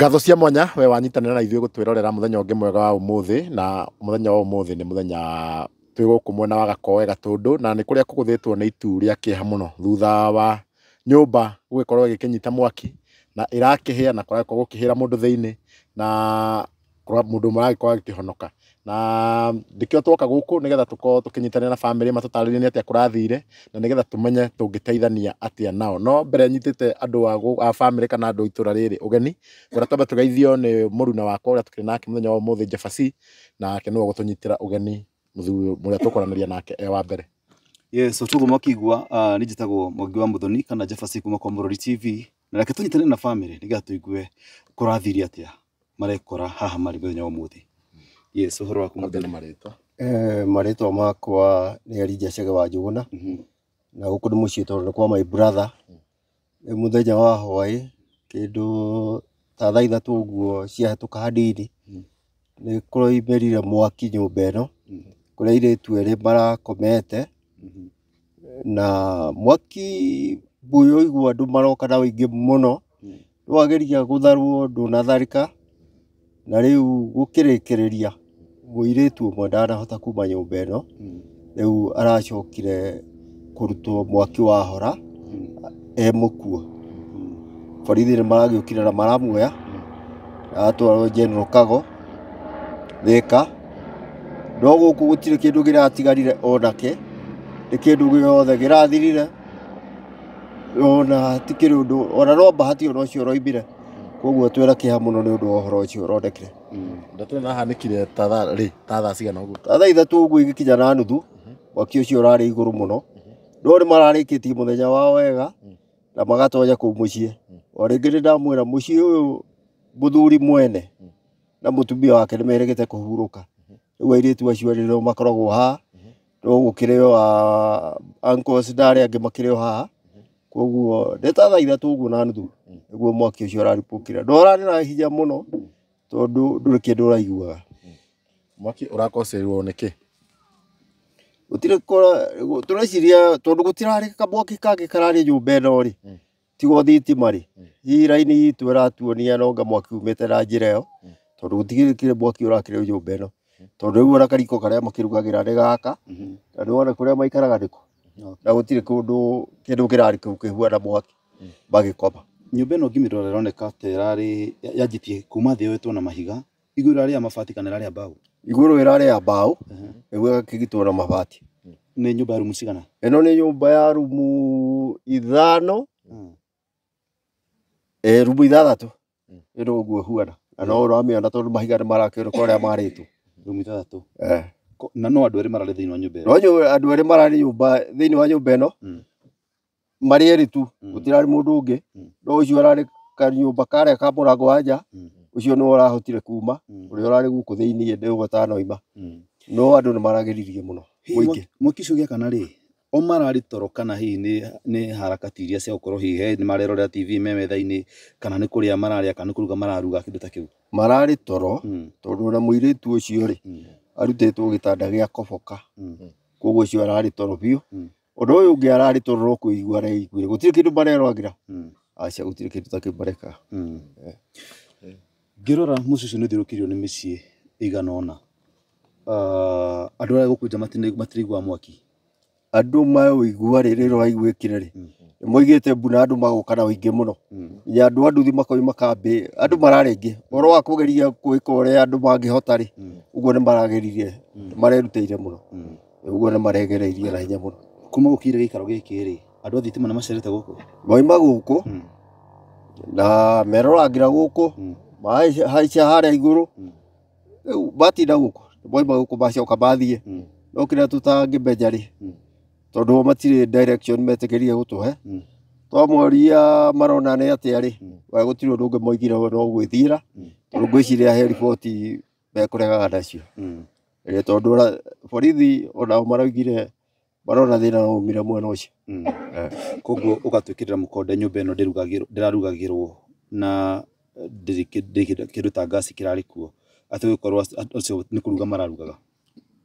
Ngatho cia mwanya we wanyitanĩra na ithuĩ gũtwĩrorera mũthenya ũngĩ mwega wa ũmũthĩ, na mũthenya wa ũmũthĩ nĩ mũthenya twĩ gũkũ mwena wa Gakoe Gatũndũ, na nĩ kũrĩa kũgũthĩtwo nĩ itu rĩa kĩeha mũno thutha wa nyũmba gũgĩkorwo ĩgĩkĩnyita mwaki na ĩrakĩhĩa na kũragĩkorwo gũkĩhĩra mũndũ thĩinĩ na mũndũ ũmwe aragĩkorwo agĩkĩhonoka. Na nĩkĩo twoka gũkũ nĩgetha tũkorwo tũkĩnyitanĩra na bamĩrĩ matũtarĩrie nĩ atĩa kũrathire na nĩgetha tũmenye tũngĩteithania atĩa nao. No mbere nyitĩte andũ a bamĩrĩ kana andũ a itũra rĩrĩ ũgeni, ngwenda twambe tũgeithio nĩ mũruna wakwa ũrĩa tũkĩrĩ nake mũthenya wa ũmũthĩ, Jefasi, nake nĩwe ũgũtũnyitĩra ũgeni mũthuri ũrĩa tũkwaranĩria nake e wa mbere. Yes, so tuguo mwakĩigua, niĩ njĩtagwo Mwangi wa Muthoni kana Jefasi kuma kwa Mũrori TV, na reke tũnyitane na bamĩrĩ nĩgetha tũigue kũrathire atĩa marekora haha marĩ mũthenya wa ũmũthĩ. Yes, ũhoro waku Kwambia na Muthoni? marĩtwa. Marĩtwa makwa nĩ Elijah Chege wa Njũgũna, na gũkũ nĩ mũciĩ tondũ nĩ kwa my brother. Nĩ mũthenya wa hwaĩ kĩndũ ta thaa 3 ũguo ciahĩtũka hanini, nĩ kũroimĩrire mwaki nyũmba ĩno kũrĩa airĩtu erĩ marakomete, na mwaki mbuyũ igua andũ maroka na ũingĩ mũno, wageria gũtharwo ndũnatharĩka, na rĩu gũkĩrĩkĩrĩria mũirĩtu ũmwe ndanahota kuma nyũmba ĩno, rĩu aracokire kũrutwo mwaki wahora e mũkuo. Borithi nĩ maragĩũkire na maramuoya atwarwo General Kago Thika, no gũkũ gũtirĩ kĩndũ kĩratigarire onake, nĩ kĩndũ gĩothe kĩrathirire, ona hatikĩrĩ ũndũ, ona no bahati ona ũcio ũroimire, koguo twĩna kĩeha mũno nĩ ũndũ wa ũhoro ũcio ũronekire. Ndeto ĩno ĩrahanĩkire ta thaa rĩ, ta thaa cigana ũguo? Ta thaa 3 ũguo igĩkinya na nuthu, mwaki ũcio ũrarĩ igũrũ mũno, no nĩ mararĩkĩtie mũthenya wao wega na magatonya kũu mũciĩ. O rĩngĩ nĩ ndamwĩra mũciĩ ũyũ mũthuri mwene na mũtumia wake nĩ merĩgĩte kũhurũka, rĩu airĩtu acio erĩ nĩo makoragwo haha, no gũkĩrĩ o uncles na arĩa angĩ makĩrĩ o haha, koguo nĩ ta thaa 3 ũguo na nuthu nĩguo mwaki ũcio ũraribũkire, na ũrarĩ na hinya mũno tondũ ndũrĩ kĩndũ ũraiguaga. Mwaki ũrakocerwo nĩ kĩ? Gũtirĩ, tũreciria tondũ gũtirarĩ kamwaki kangĩ kararĩ nyũmba ĩno rĩ, tigo thitima rĩ, hihi raini itũ ĩratuonia nonga mwaki umĩte na njĩra ĩyo, tondũ gũtikĩrĩ mwaki ũrakĩrĩ nyũmba ĩno, tondũ rĩu ona kariko karĩa makĩrugagĩra nĩ gaka, na nĩwona kũrĩa maikaraga nĩkũ, na gũtirĩ kũndũ kĩndũ kĩrarĩ kĩu kĩhuana mwaki magĩkoma. Nyũmba ĩno ngĩmĩrora ĩroneka ta ĩrarĩ yanjĩtie kuma thĩ yoetwo na mahiga, igũrũ ĩrarĩ ya mabati kana ĩrarĩ ya mbaũ? Igũrũ ĩrarĩ ya mbaũ, nĩguo ĩgakĩgitwo na mabati. Nĩ nyũmba ya rumu cigana? Ĩno nĩ nyũmba ya rumu 5, rumu 6 ĩno ũguo ĩhuana, na no ũramĩona tondũ mahiga nĩ marakĩoneka ũrĩa marĩtwo. Rumu 6. Na no andũ erĩ mararĩ thĩinĩ wa nyũmba ĩno? No andũ erĩ mararĩ nyũmba thĩinĩ wa nyũmba ĩno, marĩ erĩ tu, gũtirarĩ mũndũ ũngĩ, no ũcio ũrarĩ kanyũmba karĩa ka mũrango wa nja, ũcio nĩwe ũrahotire kuma, ũrĩa ũrarĩ gũkũ thĩinĩ nĩwe ũtanoima, no andũ nĩ marageririe mũno mũingĩ. Mwaki ũcio ũgĩakana rĩ, o mararĩ toro kana hihi nĩ harakati iria cia gũkorwo hihi nĩ marerorera TV me metha-inĩ, kana nĩ kũrĩa mararĩa, kana nĩ kũruga mararuga, kĩndũ ta kĩu? Mararĩ toro, tondũ ona mũirĩtu ũcio rĩ, arutĩtwo gĩtanda gĩa koboka, koguo ũcio ararĩ toro biũ. Ũndũ ũyũ ũngĩ ararĩ toro no kũigua areiguire, gũtirĩ kĩndũ mareroragĩra, aca gũtirĩ kĩndũ ta kĩu mareka. Ngĩrora mũciĩ ũcio nĩ ũthiũrũrũkĩirio nĩ mĩciĩ ĩigana ũna, andũ arĩa gũkũ nja matiraiguaga mwaki? Andũ maũigua rĩ, rĩrĩa waiguĩkire rĩ, nĩ moigĩte mbu na andũ magoka na ũingĩ mũno, nginya andũ a nduthi makoima kambĩ, andũ mararĩ aingĩ. Ũhoro wa kũgeria gwĩka ũrĩa andũ mangĩhota rĩ, ũguo nĩ marageririe, nĩ marerutĩire mũno, ũguo nĩ maregereirie na hinya mũno. Kuma gũkire gĩikaro gĩkĩ rĩ, andũ a thitima nĩ macerete gũkũ? Moima gũkũ na merorangĩra gũkũ, mahaica harĩa igũrũ, rĩu matinda gũkũ, moima gũkũ macoka mathiĩ, no kĩrĩa tũtangĩmenya rĩ, tondũ o matirĩ direction metĩkĩrire gũtũhe, twamoria marona nĩ atĩa rĩ, we gũtirĩ ũndũ ũngĩ moigire no gwĩthiĩra, tondũ ngwĩciria he riboti mekũregaga nacio. Tondũ borithi onao maraugire marona thĩna no umire mwena ũcio. Koguo ũgatwĩkĩrĩra mũkonde nyũmba ĩno ndĩrarugagĩrwo na ndĩrĩ kĩndũ ta ngasi kĩrarĩ kuo, atĩ gũkorwo acio nĩ kũruga mararugaga?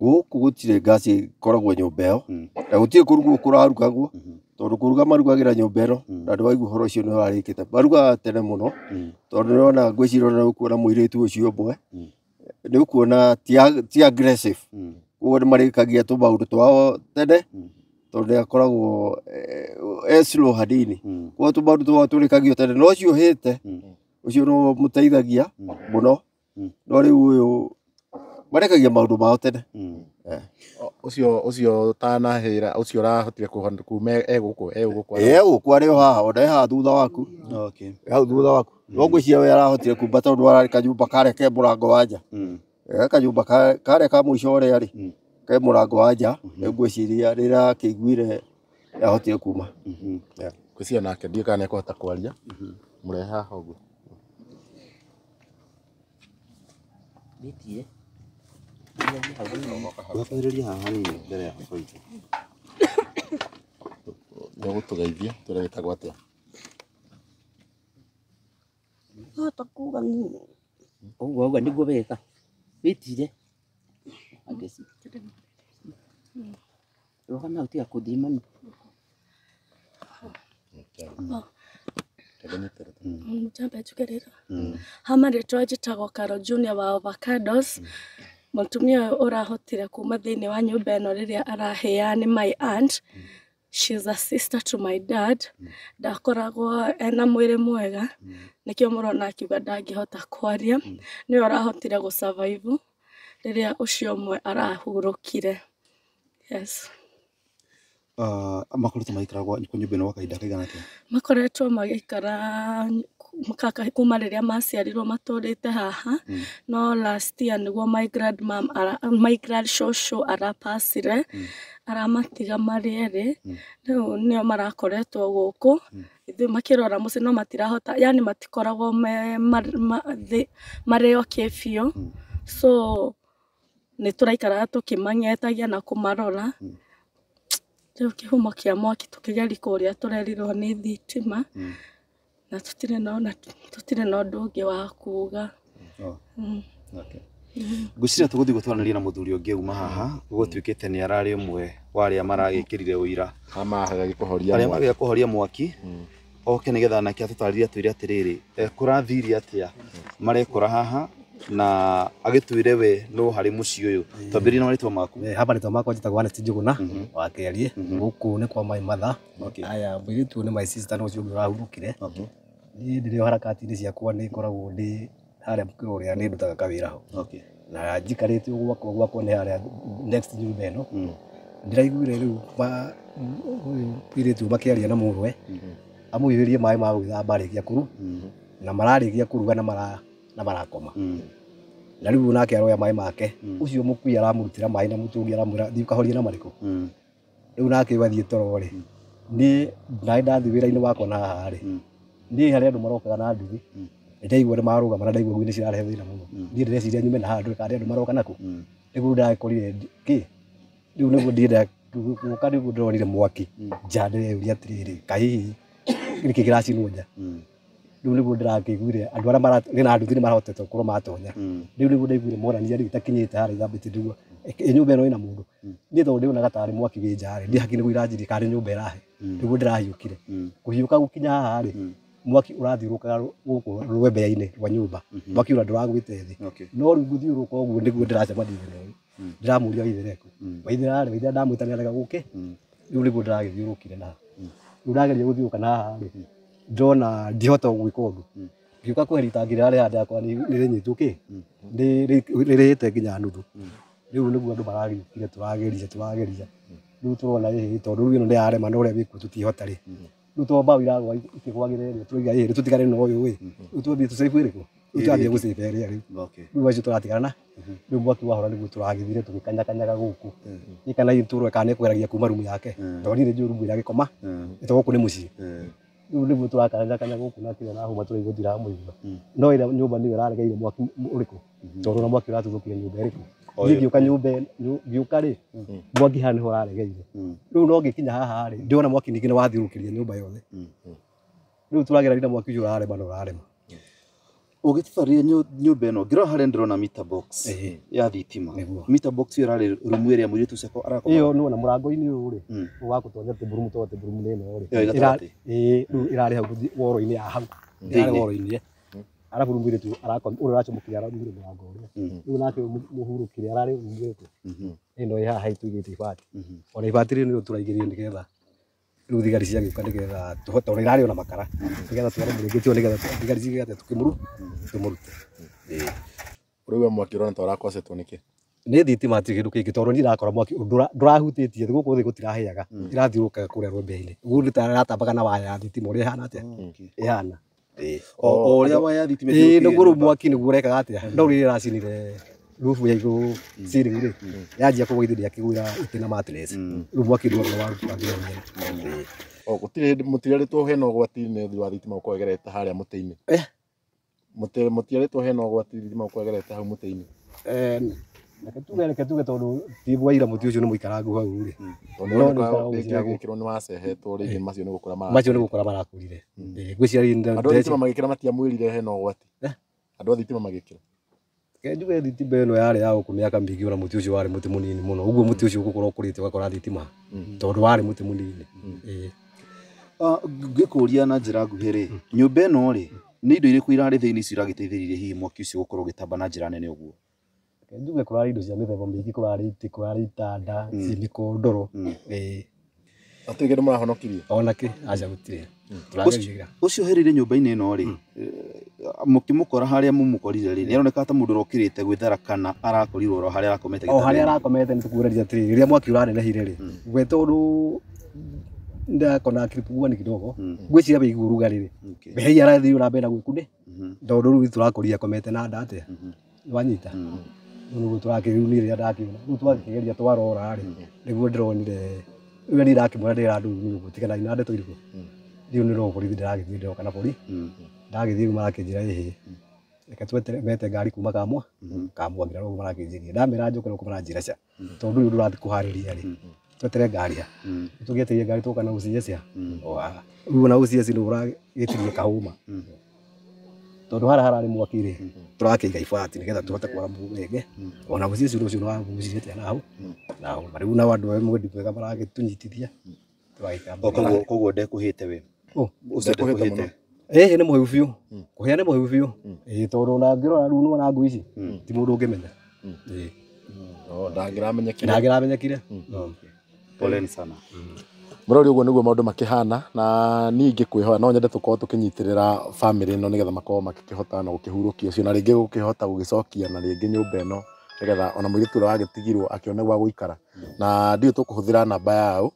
Gũkũ gũtirĩ ngasi ĩkoragwo nyũmba ĩyo, na gũtirĩ kũrugwo kũrarugagwo, Tondũ kũruga marugagĩra nyũmba ĩno na ndĩwaigua ũhoro ũcio nĩ warĩkĩte. Marugaga tene mũno tondũ nĩwona ngwĩciria ona nĩũkuona mũirĩtu ũcio ũmwe nĩ ũkuona ti aggressive. Koguo nĩ marĩkagia tũmaũndũ twao tene tondũ nĩ akoragwo e slow hanini. Koguo tũmaũndũ twao tũrĩkagio tene no ũcio ũhĩte ũcio no mũteithagia mũno. No rĩu ũyũ marĩkagia maũndũ mao tene. Ũcio ũtanahĩra ũcio ũrahotire kuma e gũkũ E gũkũ arĩ o haha ona e haha thutha waku. Okay. Hau thutha waku. No ngwĩciria we arahotire kuma tondũ ararĩ kanyũmba karĩa ke mũrango wa nja. Kanyũmba karĩa ka mũico ũrĩa rĩ ke mũrango wa nja. Rĩu ngwĩciria rĩrĩa akĩiguire ahotire kuma. Ngwĩciria nake ndiũĩ kana nĩekũhota kwaria. Mũrehe haha ũguo. Wakuhĩrĩria haha hanini mbere ya baba witũ. Nĩ ũgũtũgeithia twĩre wĩtagwo atĩa. Hota kuga niĩ. Ũguo ũguo nĩguo wega wĩtire rũgama hau tiga kũthiĩ mami. Njambe njuge ha marĩtwa njĩtagwo Carol Junior wa Avocados. Mũtumia ũyũ ũrahotire kuma thĩinĩ wa nyũmba ĩno rĩrĩa arahĩa nĩ my aunt. She's a sister to my dad. Ndakoragwo ena mwĩrĩ mwega nĩkĩo mũrona akiuga ndangĩhota kwaria. Nĩwe ũrahotire gũ survive rĩrĩa ũcio ũmwe arahurũkire. Yes. Makoretwo magĩikara kwa nyũmba ĩno gwa kahinda kaigana atĩa? Makoretwo magĩikara kuma rĩrĩa maciarirwo matũrĩte haha no last year nĩguo my grandmom my grand shosho arapacire aramatiga marĩ erĩ. Rĩu nĩo marakoretwo gũkũ ithuĩ makĩrora mũciĩ no matirahota yani matikoragwo me marĩ okay biũ. So nĩ tũraikaraga tũkĩmang'etagia na kũmarora. Rĩu kĩhumo kĩa mwaki tũkĩgeria kũrĩa tũrerirwo nĩ thitima na tũtirĩ na ũndũ ũngĩ wa kuga. Ngwĩciria tũgũthiĩ gũtwaranĩria na mũthuri ũngĩ uma haha gũgũtuĩkĩte nĩ ararĩ ũmwe wa arĩa maragĩkĩrire ũira arĩa magĩa kũhoria mwaki oke nĩgetha nake atũtarĩrie atwĩre atĩrĩrĩ kũrathirie atĩa marekora haha na agĩtwĩre we no harĩ mũciĩ ũyũ. Twambĩrĩrie na marĩtwa maku. Hapa marĩtwa makwa njĩtagwo Ernest Njuguna wa Kĩarie. Gũkũ nĩ kwa my mother. Aya mũirĩtu nĩ my sister no ũcio ũngĩ ũrahurũkire. Niĩ ndĩrĩ o harakati-inĩ ciakwa nĩ ngoragwo ndĩ harĩa mũkĩra ũrĩa nĩ ndutaga kawĩra ho. Na njikarĩte gwakwa gwakwa nĩ harĩa next nyũmba ĩno. Ndĩraiguire rĩu mũirĩtu makĩaria na mũrũwe amũihũrie maĩ ma gwĩthamba arĩkia kũruga na mararĩkia kũruga na marakoma. Na rĩu nake aroya maĩ make ũcio mũkui aramũrutĩra maĩ na mũtũngi aramwĩra thiĩ ũkahorie na marĩkũ. Rĩu nake athiĩ toro rĩ niĩ naĩ ndathiĩ wĩra-inĩ wakwa na haha rĩ niĩ harĩa andũ marokaga na nduthi nĩndaigua nĩ marũgama na ndaigua ngui nĩ cirarehe thĩna mũno. Niĩ ndĩreciria nyume na haha ndore kana andũ maroka nakũ. Nĩguo ndagĩkorire kĩ rĩu nĩguo ndienda gũka nĩguo ndĩronire mwaki nja ndĩreyũria atĩrĩrĩ kaĩ hihi nĩkĩ kĩracinwo nja. Rĩu nĩguo ndĩrakĩiguire andũ arĩa marĩ na nduthi nĩ marahotete gũkorwo matonya. Rĩu nĩguo ndaiguire monania rĩu itakinyĩte harĩa ithambĩtie ndĩraigua ĩ nyũmba ĩno ĩna mũndũ. Niĩ tondũ ndĩonaga tarĩ mwaki wĩ nja rĩ niĩ hakiri nĩguo iranjirie karĩ nyũmba ĩrahe. Nĩguo ndĩrahiũkire. Kũhiũka gũkinya haha rĩ mwaki ũrathiũrũrũkaga gũkũ rwembea-inĩ rwa nyũmba. Mwaki ũrĩa ndũragwĩte thĩ. No rĩu ngũthiũrũrũka ũguo nĩguo ndĩracemania na ũyũ. Ndĩramũria Waithera ekũ. Waithera rĩ Waithera ndamwĩta nĩarega gũke. Rĩu nĩguo ndĩragĩthiũrũrũkire na haha. Rĩu ndageria gũthiũrũrũka na haha rĩ ndona ndihota gwĩka ũndũ. Ngĩũka kweheria itangi rĩrĩa rĩ haha nĩ rĩnyitwo kĩ nĩ rĩhĩte nginya nuthu. Rĩu nĩguo andũ maragĩũkire tũrageria rĩu tũrona ĩhĩ tondũ rĩu ĩno nĩ yarema na ũrĩa wĩkuo tũtihota rĩ. Rĩu to mbaũ iragwa ikĩgwagĩra ĩrĩa tũrauga ĩhĩ tũtigane na ũyũ ĩ. Rĩu twambie tũcĩbu ĩrĩkũ? Rĩu twambie gũcĩba ĩrĩa rĩu. Rĩu acio tũratigana na rĩu mwaki wahora nĩguo tũragĩthire tũgĩkanyakanyaga gũkũ. Nĩ kana hihi tũrore kana nĩekũgeragia kuma rumu yake. Tondũ niĩ nĩ njũĩ rumu ĩrĩa agĩkoma nĩ tondũ gũkũ nĩ mũciĩ. Rĩu nĩguo tũrakanyakanya gũkũ na kĩrĩa na hũma tũraigua ndiramũigua. No ĩrĩa nyũmba nĩyo ĩraregeire mwaki ũrĩkũ? Tondũ ona mwaki ũratuthũkire nyũmba ĩrĩkũ? Niĩ ngĩũka nyũmba ngĩũka rĩ mwaki haha nĩho ũraregeire. Rĩu no ngĩkinya haha rĩ ndĩrona mwaki ningĩ nĩ wathiũrũrũkĩria nyũmba yothe. Rĩu tũragerania na mwaki ũcio ũrarema na ũrarema. Ũgĩtũtarĩria nyũmba ĩno ngĩrora harĩa ndĩrona meter box ya thitima. Meter box ĩyo ĩrarĩ rumu ĩrĩa mũirĩtu ũcio arakoma. Ĩyo nĩwona mũrango-inĩ ũyũ rĩ, wa gũtonya tĩmburumu to tĩmburumu nĩ ĩno rĩ. Ĩyo ĩgatagatĩ. Ĩĩ, rĩu ĩrarĩ hau woro-inĩ ya hau. Ĩrarĩ woro-inĩ. Arabu rĩu mũirĩtu arakoma, ũrĩa ũracomokire araumire mũrango ũrĩa. Rĩu nake mũhurũkire ararĩ rumu ĩrĩkũ? Ĩno ĩ haha tũigĩte ibati. Ona ibati rĩrĩ nĩrĩo tũraigĩrĩire nĩgetha rĩu thigari ciagĩũka nĩgetha tũhote, ona irarĩ ona makara nĩgetha tware mũrĩngĩti ũyũ nĩgetha thigari cigĩate tũmũrute. Rĩu we mwaki ũrona ta ũrakosetwo nĩkĩ? Nĩ thitima hatirĩ kĩndũ kĩngĩ tondũ niĩ ndakora mwaki ndũrahutĩtie gũkũ thĩ gũtirahĩaga, ĩrathiũrũrũkaga kũrĩa rwembe-inĩ. Ũguo nĩ ta ĩratambaga na waya ya thitima ũrĩa ĩhana atĩa? Ĩhana. O ũrĩa waya ya thitima Ĩĩ nĩguo rĩu mwaki nĩguo ũrekaga atĩa? No rĩrĩa ĩracinire rubu ya igũrũ ceiling rĩ, yanjia kũgwa ithe ndĩakĩgwĩra itĩ na mattress. Rĩu mwaki nĩguo warutangire mwene. Gũtirĩ hĩndĩ mũtirerĩtwo hena ũgwati nĩ ũthii wa thitima gũkorwo ĩgerete harĩa mũtĩ-inĩ? Mũtierĩtwo hena ũgwati thitima gũkorwo ĩgerete hau mũtĩ-inĩ? Reke tuge tondũ ti bwaira mũtĩ ũcio nĩ mũikarangu hau rĩ. Tondũ rĩngĩ ũgĩkĩrwo nĩ wacehetwo rĩngĩ macio nĩ gũkũra marakũrire. Macio nĩ gũkũra marakũrire. Ngwĩciria andũ a thitima magĩkĩra matiamwĩrire hena ũgwati. Andũ a thitima magĩkĩra. Reke njuge thitima ĩno yarĩ ya gũkũ mĩaka mĩingĩ ona mũtĩ ũcio warĩ mũtĩ mũnini mũno. Ũguo mũtĩ ũcio ũgũkorwo ũkũrĩte ũgakora thitima tondũ warĩ mũtĩ mũnini. Ngĩkũria na njĩra nguhĩ rĩ, nyũmba ĩno rĩ, nĩ indo irĩkũ irarĩ thĩinĩ icio iragĩteithĩrĩirie hihi mwaki ũcio gũkorwo ũgĩtamba na njĩra nene ũguo? Njuge kũrarĩ indo cia mĩthemba mĩingĩ, kũrarĩ itĩ, kũrarĩ itanda, ciĩ mĩkondoro. Hatirĩ kĩndũ mũrahonokirie? Ona kĩ, aca gũtirĩ. Tũrageria. Ũcio ũhĩrĩire nyũmba-inĩ ĩno rĩ, mũkĩmũkora harĩa mũmũkorire rĩ, nĩaroneka ta mũndũ ũrokĩrĩte gwĩthara kana arakorirwo oro harĩa arakomete O harĩa arakomete nĩ tũkuonereria atĩrĩrĩ, rĩrĩa mwaki ũranenehire rĩ, we tondũ ndakona akipungua ni kidogo, ngwĩciria wĩigua ũrugarĩ rĩ, we hihi arathiĩ na mbere na gwĩkunĩ, tondũ rĩu tũrakorire akomete na nda atĩa, nĩwanyita? Rĩu nĩguo tũrakĩrĩu niĩ rĩrĩa ndakĩona, rĩu twakĩgeria twarora rĩ, nĩguo ndĩronire, rĩu niĩ ndakĩmwĩra ndĩra andũ rĩu nĩguo tiganai na ndeto irĩkũ, rĩu nĩ no borithi ndĩragĩthiĩ ndĩroka na borithi, ndagĩthiĩ rĩu marakĩnjĩra ĩhĩ, reke twetere mete ngari kuma Kamwa, Kamwangira ũguo marakĩnjĩria, ndamera njũke gũkũ maranjĩra ca, tondũ rĩu ndũrathiĩ kũharĩria rĩ, twetere ngari ha, tũgĩetereire ngari twoka na OCS ha, o haha, rĩu ona OCS nĩ ũragĩtirie kahũma, tondũ harĩa hararĩ mwaki rĩ, tũrakĩiga ibati nĩgetha tũhote kwara mũgenge, ona OCS ũcio nĩwagucirie atĩa na hau, na hau, rĩu nao andũ a mwendi mwega maragĩtũnyitithia, tũragĩikara. Koguo ndekũhĩte we? Ũcio ndekũhĩte? Ĩĩ nĩ mũhĩu biũ, kũhĩa nĩ mũhĩu biũ, ĩĩ tondũ ona ngĩrora rĩu nĩwona ngũ ici, ti mũndũ ũngĩmenya. Ndangĩramenyekire. Ndangĩramenyekire. Poleni sana. Mũrori ũguo nĩguo maũndũ makĩhana na niĩ ingĩkwĩhoya no nyende tũkorwo tũkĩnyitĩrĩra bamĩrĩ ĩno nĩgetha makorwo makĩhota na gũkĩhurũkia ũcio na rĩngĩ gũkĩhota gũgĩcokia na rĩngĩ nyũmba ĩno nĩgetha ona mũirĩtu ũrĩa wagĩtigirwo akĩone gwa gũikara na ndiũĩ tũkũhũthĩra namba yao.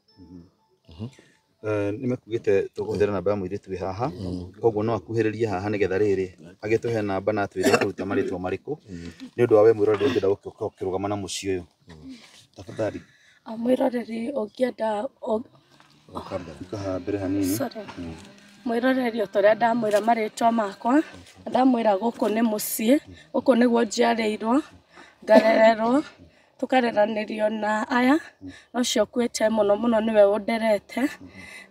Nĩ mekugĩte tũkũhũthĩra namba ya mũirĩtu wĩ haha, koguo no akuhĩrĩrie haha nĩgetha rĩrĩ agĩtũhe namba na atwĩre kũruta marĩtwa marĩkũ nĩ ũndũ wa we mwĩroreri ũngĩenda gũka ũkĩrũgama na mũciĩ ũyũ. Tafadhali. Mwĩroreri ũngĩenda Ũka haha mbere hanini. Sorry. Mwĩroreri o ta ũrĩa ndamwĩra marĩtwa makwa, ndamwĩra gũkũ nĩ mũciĩ, gũkũ nĩguo njiarĩirwo, ngarererwo, tũkareranĩrio na aya, na ũcio ũkuĩte mũno mũno nĩwe ũnderete.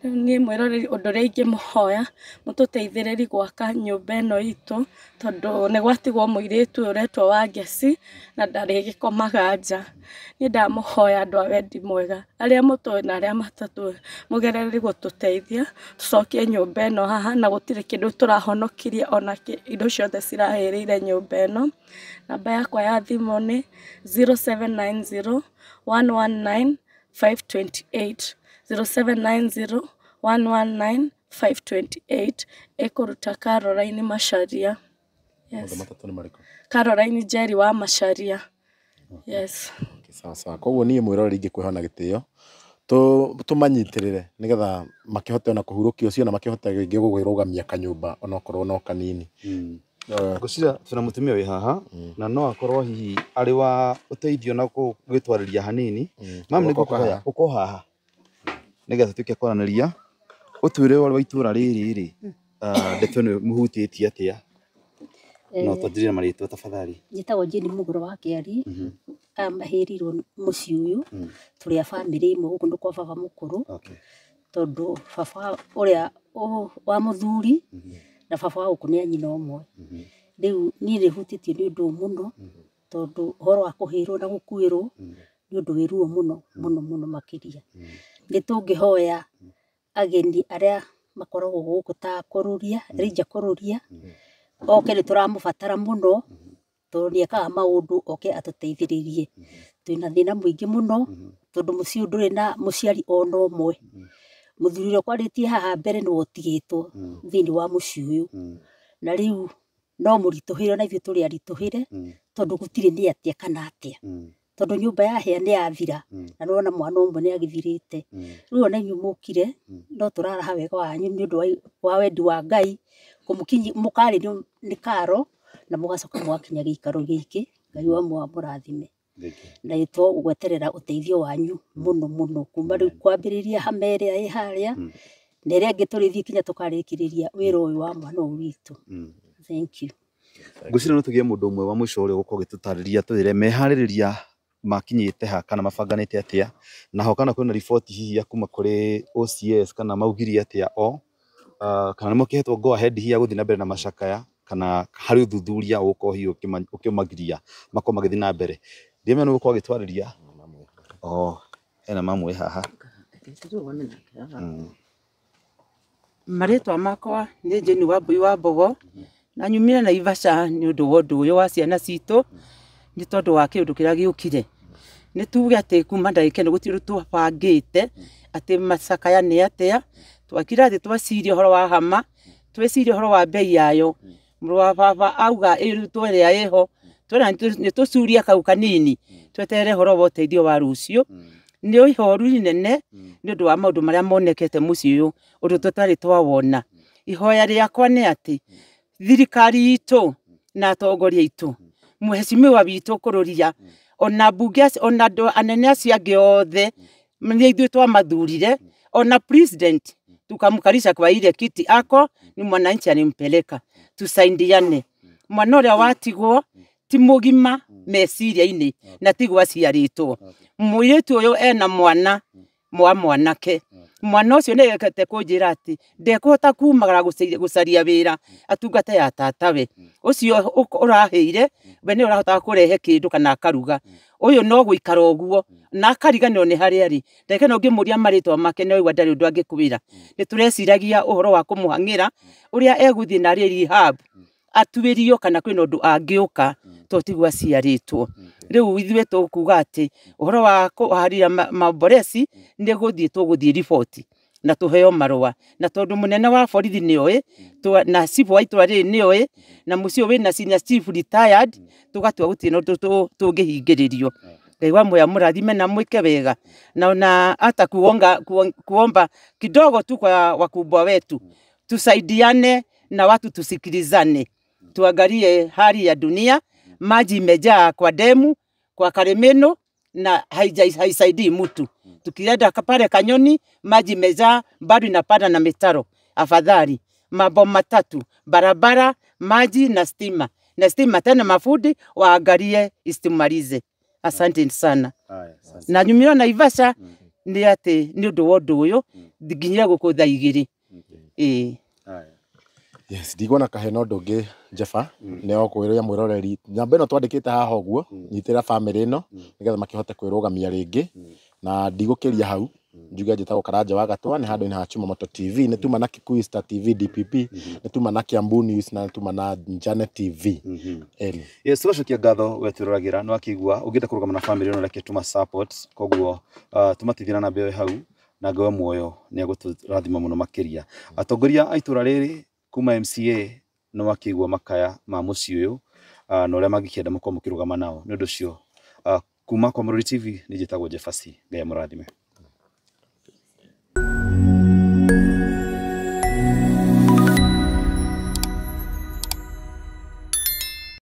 Rĩu niĩ mwĩroreri ũndũ ũrĩa ingĩmũhoya, mũtũteithĩrĩrie gwaka nyũmba ĩno itũ, tondũ nĩ gwatigwo mũirĩtu ũyũ ũretwo Wangeci, na ndarĩgĩkomaga nja. Niĩ ndamũhoya andũ a wendi mwega, arĩa mũtũĩ na arĩa matatũĩ, mũgererie gũtũteithia, tũcokie nyũmba ĩno haha, na gũtirĩ kĩndũ tũrahonokirie ona kĩ, indo ciothe cirahĩrĩire nyũmba ĩno. Namba yakwa ya thimũ nĩ 0790 119 528, 0790 119 528, ĩkũruta Caroline Macharia. Mothe matatũ nĩ marĩkũ? Caroline Njeri wa Macharia. Yes. Sawa sawa. Koguo niĩ mwĩroreri ingĩkwĩhoya na gĩtĩo tũmanyitĩrĩre nĩgetha makĩhote ona kũhurũkia ũcio na makĩhote rĩngĩ gũkwĩrũgamia kanyũmba onokorwo no kanini. Ngwĩciria twĩna mũtumia wĩ haha na no akorwo hihi arĩ wa ũteithio na gwĩtwarĩria hanini. Ma'am, nĩ ngũkũhoya ũka haha nĩgetha tũtuĩke kwaranĩria, ũtwĩre ũrĩ wa itũra rĩrĩ rĩ, ndeto ĩno ĩmũhutĩtie atĩa, na ũtwanjĩrĩre na marĩtwa tafadhali. Njĩtagwo Jane Mũgũro wa Kĩari, aya mahĩrĩirwo mũciĩ ũyũ, tũrĩ a bamĩrĩ ĩmwe gũkũ nĩ kwa baba mũkũrũ, tondũ baba ũrĩa wa mũthuri na baba wa gũkũ nĩ a nyina ũmwe. Rĩu niĩ nĩ hutĩtio nĩ ũndũ ũyũ mũno, tondũ ũhoro wa kũhĩrwo na gũkuĩrwo nĩ ũndũ wĩ ruo mũno mũno mũno makĩria. Nĩ tũngĩhoya ageni arĩa makoragwo gũkũ ta Kũrũria, Elijah Kũrũria, oke nĩ tũramũbatara mũno, tondũ nĩ ekaga maũndũ oke atũteithĩrĩrie. Twĩna thĩna mũingĩ mũno, tondũ mũciĩ ũyũ ndũrĩ na mũciari ona ũmwe. Mũthuri ũrĩa ũkwarĩtie haha mbere nĩwe ũtigĩtwo thĩinĩ wa mũciĩ ũyũ. Na rĩu no mũritũhĩre na ithuĩ tũrĩ aritũhĩre, tondũ gũtirĩ nĩ atĩa kana atĩa. Tondũ nyũmba yahĩa nĩ yathira, na nĩwona mwana ũmwe nĩ agĩthirĩte. Rĩu ona inyuĩ mũkire, no tũraraha wega wanyu nĩ ũndũ wa wendi wa Ngai, kũmũkinyia mũkarĩrio nĩ karo, na mũgacoka mũgakinya gĩikaro gĩkĩ. Ngai wa mũrathime. Na tũgweterera ũteithio wanyu mũno mũno, kuma rĩu kwambĩrĩria hama ĩrĩa ĩ harĩa, na ĩrĩa ĩngĩ tũrĩthiĩ kinya tũkarĩkĩrĩria wĩra ũyũ wa mwana ũyũ witũ. Thank you. Ngwĩciria no tũgĩe mũndũ ũmwe wa mũico ũrĩa ũgũkorwo agĩtũtarĩria twĩre meharĩrĩria makinyĩte ha kana mabanganĩte atĩa, naho kana kwĩna riboti hihi ya kuma kũrĩ OCS kana maugirie atĩa o, kana nĩ makĩhetwo go ahead hihi ya gũthiĩ na mbere na macakaya, kana harĩ ũthuthuria ũgũkorwo hihi ũkĩmagiria makorwo magĩthiĩ na mbere. Ndiramenya nĩ ũgũkorwo agĩtwarĩria. Oh, hena mamwe haha. Marĩtwa makwa nĩ Jane Wambui wa Mbogo, na nyumire Naivasha nĩ ũndũ wa ũndũ ũyũ wa ciana citũ, nĩ tondũ wa kĩũndũ kĩrĩa gĩũkire. Nĩ tuge atĩ kuma ndagĩka ĩno gũtirĩ ũndũ twabangĩte atĩ macakaya nĩ atĩa, twakira thĩ twaciria ũhoro wa hama, tweciria ũhoro wa bei yayo. Mũrũ wa baba auga ĩrutwo ĩrĩa ĩho, twera nĩ tũcurie kau kanini, tweterere ũhoro wa ũteithio wa rũciũ. Nĩ ihoru inene nĩ ũndũ wa maũndũ marĩa monekete mũciĩ ũyũ, ũndũ tũtarĩ twawona. Ihoya rĩakwa nĩ atĩ thirikari itũ na atongoria aitũ, mheshimiwa witũ Kũrũria, ona mbunge ona andũ anene acio angĩ othe nĩ ithuĩ twamathurire, ona president tukamkarisha kwa ile kiti ako ni mwananchi alimpeleka, tusaidiane. Mwana ũrĩa watigwo ti mũgima meciria-inĩ na tiguo aciarĩtwo. Mũirĩtu ũyũ ena mwana mwa mwanake, mwana ũcio nĩ ekete kũnjĩra atĩ ndekũhota kumagara gũcaria wĩra atungate ya tatawe. Ũcio ũrahĩire we nĩ ũrahotaga kũrehe kĩndũ kana akaruga, ũyũ no gũikara ũguo na akariganĩrwo nĩ harĩa arĩ. Ndagĩka ĩno ũngĩmũria marĩtwa make nĩ waigua ndarĩ ũndũ angĩkwĩra. Nĩ tũreciragia ũhoro wa kũmũhang'ĩra ũrĩa egũthiĩ narĩ rehab atuĩrio kana kwĩna ũndũ angĩũka tondũ tiguo aciarĩtwo. Rĩu ithuĩ tũkuga atĩ ũhoro wa kũharĩria maboreci nĩ gũthiĩ tũgũthiĩ riboti na tũheo marũa, na tondũ mũnene wa borithi nĩ oĩ, na cibũ wa itũra rĩrĩ nĩ oĩ, na mũciĩ ũyũ wĩna senior chief retired, tũgatua gũtirĩ na ũndũ tũngĩhingĩrĩrio. Ngai wa muoyo amũrathime na mwĩke wega, na ona hata kuomba kidogo tu kwa wakubwa wetu, tusaidiane na watu tusikilizane, tuangalie hali ya dunia. Maji imejaa kwa demu kwa Karemeno na haisaidii mtu. Tukienda pale Kanyoni maji imejaa bado inapanda na mitaro. Afadhali mambo matatu, barabara, maji na stima. Na stima tena mafundi waangalie istimalize. Asante sana. Na nyumira Naivasha nĩ atĩ nĩ ũndũ wa ũndũ ũyũ nginyire gũkũ thaa igĩrĩ. Yes, ndigona kahena ũndũ ũngĩ Jefa, nĩ o kwĩrĩa mwĩroreri namba ĩno twandĩkĩte haha ũguo, nyitĩra bamĩrĩ ĩno nĩgetha makĩhote kwĩrũgamia rĩngĩ, na ndigũkĩria hau. Njuge njĩtagwo Karanja wa Gatwa, nĩ handũ-inĩ ha Chuma Moto TV, nĩ tuma na Kikuyu Star TV DPP, nĩ tuma na Kiambu News na nĩ tuma na Njane TV. Yes, tũgacokia ngatho we twĩroragĩra, nĩ wakĩigua ũngĩenda kũrũgama na bamĩrĩ ĩno reke tũma support, koguo tũmateithie na namba ĩyo hau, na Ngai wa muoyo nĩ egũtũrathima mũno makĩria. Atongoria a itũra rĩrĩ kuma MCA nĩ wakĩigua makaya ma mũciĩ ũyũ, na ũrĩa mangĩkĩenda mũkorwo mũkĩrũgama nao. Nĩ ũndũ ũcio kuma kwa Mũrori TV nĩ njĩtagwo Jefasi, Ngai amũrathime.